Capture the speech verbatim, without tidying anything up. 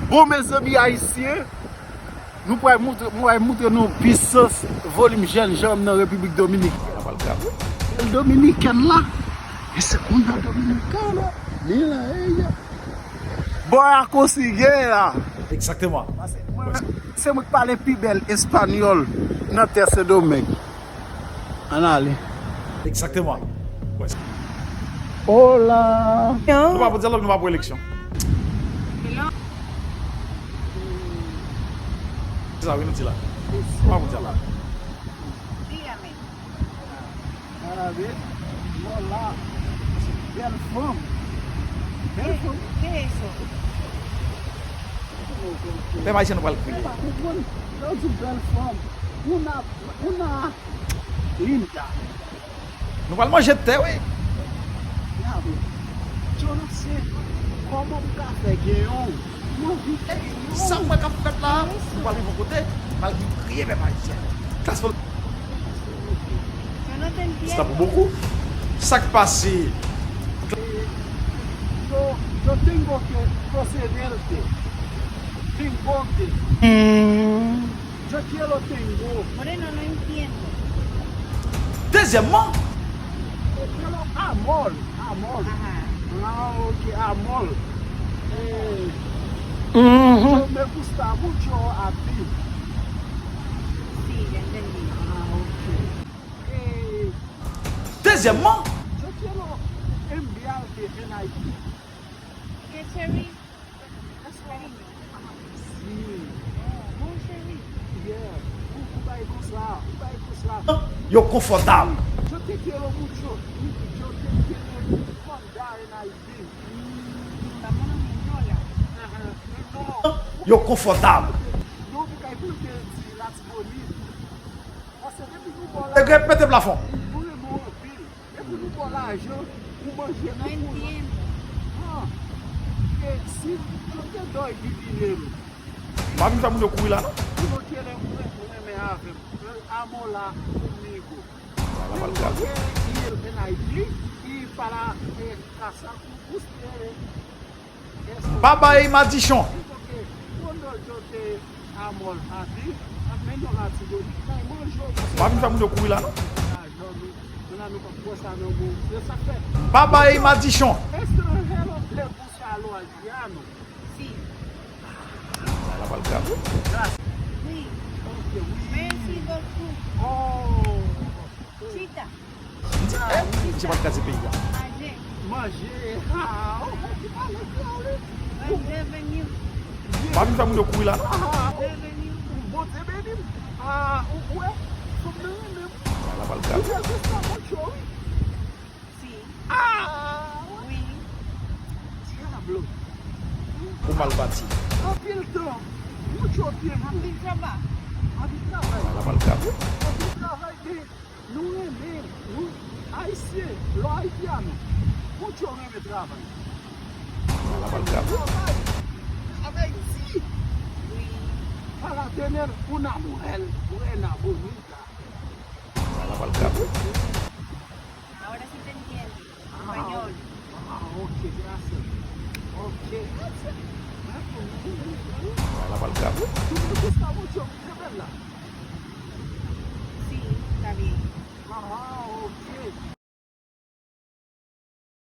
Bon, mezanmi ayisyen, nou pral moutre, mwen pral moutre nou pisans volim jènjanm nan Repiblik Dominikèn. Bèl dominikèn la, e se konn nan dominikana, mira ella. Bò a konsi gen la. Exactement. Se mwen ki pale pi bèl espanyòl nan tè Sendomeng. Ann ale. Exactement. Hola. Nou pa pou dyalòg, nou pa pou eleksyon. Se sa wi nou di la. Nou pa pou dyalòg. Ann ale. Hola. Bèl fanm. Bèl fanm. Pèp ayisyen nou pral kriye. Ou pa konprann. Lè w di bèl fanm, una, una linda. Nou pral manje tè wi. Yo no sé kòman m ka fè gen yon, m anvi gen yon. Sa m wè k ap fèt la, nou pral rive yon kote, m pral vin kriye pèp ayisyen. Klas fò. Yo no te entiendo. Sa pou bokou. Sa k pase? Yo, yo tengo que procederte. Tengo que. Yo quiero tengo. Moreno, no entiendo. Dezyèmman. Yo quiero amor, amor. Ajá. Ah, ok, amor. Eh, yo me gusta mucho a ti. Sí, ya entendí. Ah, ok. Eh, dezyèmman. Yo quiero enviarte en Haití. Qué chéri. Cariño. Sí. Oh, mon chéri. Yeah. Ou, ou bay konsa, ou bay konsa. Yo konfòtab. Yo te quiero mucho. Yo te quiero mandar en Haití. Mm, vamos a Mindola. Ajá. No. Yo konfòtab. Non, pou kay pou te di Latibonit. Paske depi nou ba w lajan, nou renmen w anpil. Depi nou ba w lajan, ou manje pou kouran. Ah. E si yo te doy di dinero. M pa vin fè moun yo kouri la, non. Si yo te renmen, renmen avè m. Amo la conmigo. Yo te, y el en Haití, y para, eh, casar con ustedes. Babay madichon. Pa vin fè moun yo kouri la, non. Babay madichon. Extranjero le gusta lo haitiano. Sí. Sa la pral grav wi. Oui. Merci beaucoup. Chita. M di, eh, misye pa t kraze peyi a. Manje. Manje. Ah, oh, oh, ki pale klè, wi. Revenue. Pa vin fè moun yo kouri la, non. Ah, oh, Bondye beni m. Ah, ou, ou wè, fanm nan renmen m. Sa la pral grav. Ou wè, se sa, mwen cho, wi. Si. Ah, wi. Diablo. Ou mal pati. Anpil tan. Mwen cho byen. Anpil travay. Anpil travay. Sa la pral grav, wi. Anpil travay, men Nou renmen, nou, Ayisyen, los haitianos, mucho renmen travay. Sa la pral grav. Travay avèk di. Para tener una mujer buena, bonita. Sa la pral grav. Ahora sí te entiendo. Español. Ah, ok, gracias. Ok, gracias. Sa la pral grav. Tú me gusta mucho, de verdad. Sí, está bien. Ah,